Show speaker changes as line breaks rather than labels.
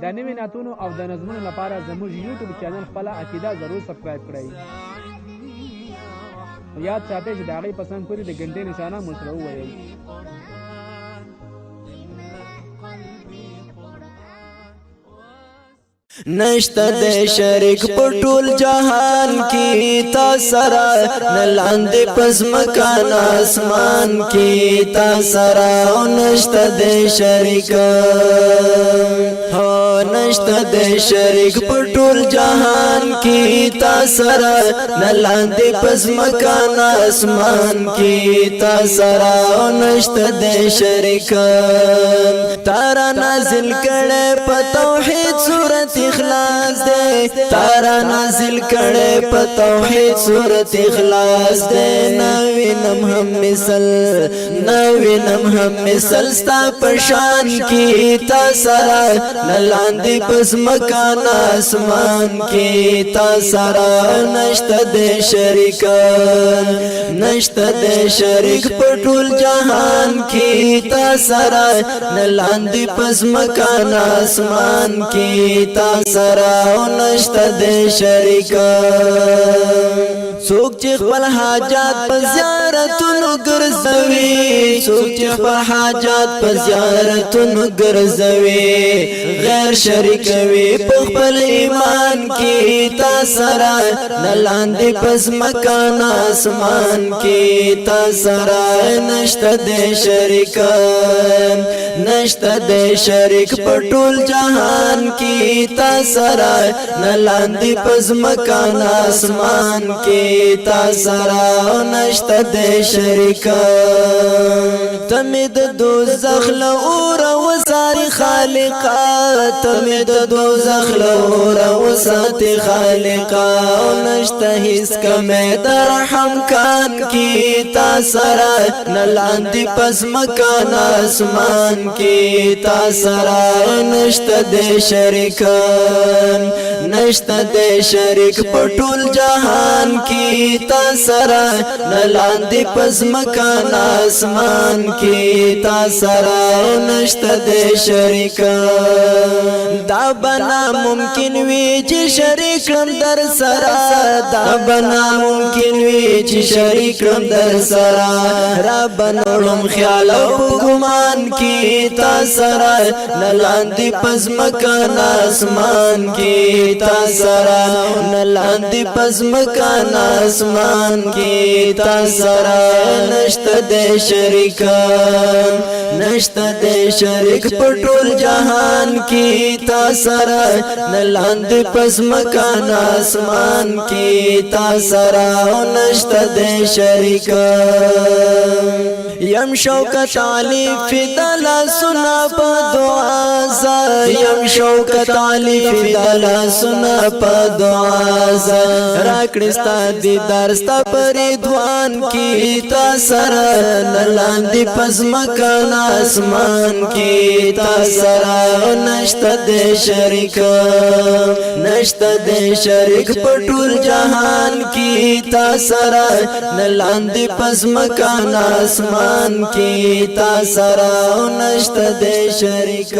د نوي نعتونو او د نظمونو لپاره زموږ یوټیوب چینل خپله عقیده ضرور سبسکرایب کړئ. خو یاد ساتئ چې د هغې په څنګ پورې د ګنټې نشانه مو سره وویل.
نشته د شریک په ټول جهان کې تا سره، نه لاندې پزمکا نه اسمان کې تا سره. نشته د شریک، هو نشته د شریک په ټول جهان کې تا سره، نه لاندې پزمکا نه اسمان کې تا سره. نشته د شریک. تارا نازل کړه په توحید سورت اخلاص دے، تارا نازل کړه په توحید سورت اخلاص دے. نوی نم هم مثل، نوی نم هم مثل ستا پشان کی تا سرا، نلاندې پس مکان اسمان کی تا سرا. نشته د شریک، نشته د شریک په ټول جهان کی تا سرا، نلاندې پس مکان اسمان کی تا سرا. نشته د شریک. څوک چې خپل حاجات په زیارتونو ګرځوي، څوک چې خپل حاجات په زیارتونو ګرځوي، غیر شریک وي په خپل ایمان کې تا سره، نه لاندې پس مکان اسمان کې تا سره. نشته د شریک، نشته د شریک په ټول جهان کې تا سره، نه لاندې پس مکان اسمان کې تا سره. نشته د شریک. تمه د دوزخ له اور وساري خالقا، تمه د دوزخ له اور وساتي خالقا. نشته هیڅ کمه د رحم کان کی تا سره، نه لاندې پس مکان اسمان کی تا سره. نشته د شریک، نشته د شریک په ټول جهان کی تا سره، نه لاندې پس مکان اسمان کی تا سره. نشته د شریک. دا بنا ممکن وی چې شریک کړم در سره، دا بنا ممکن وی چې شریک کړم در سره. رب نړم خیال او ګمان کی تا سره، نه لاندې پس مکان اسمان کی تا سره، نه لاندې پس مکان اسمان کی تا سره. نشته د شریک، نشته د شریک په ټول جهان کی تا سره، نه لاندې پس مکان اسمان کی تا سره. نشته د شریک. یم شوکت علی فدل سنا په دعا ز، یم شوکت علی فدل سنا په دعا ز. راکړستا دی درستا پر دوان کی تا سره، لاندې پس مکان اسمان کی تا سره. نشته د شریک، نشته د شریک په ټول جهان کی تا سره، لاندې پس مکان اسمان کی تا سره. نشته د شریک.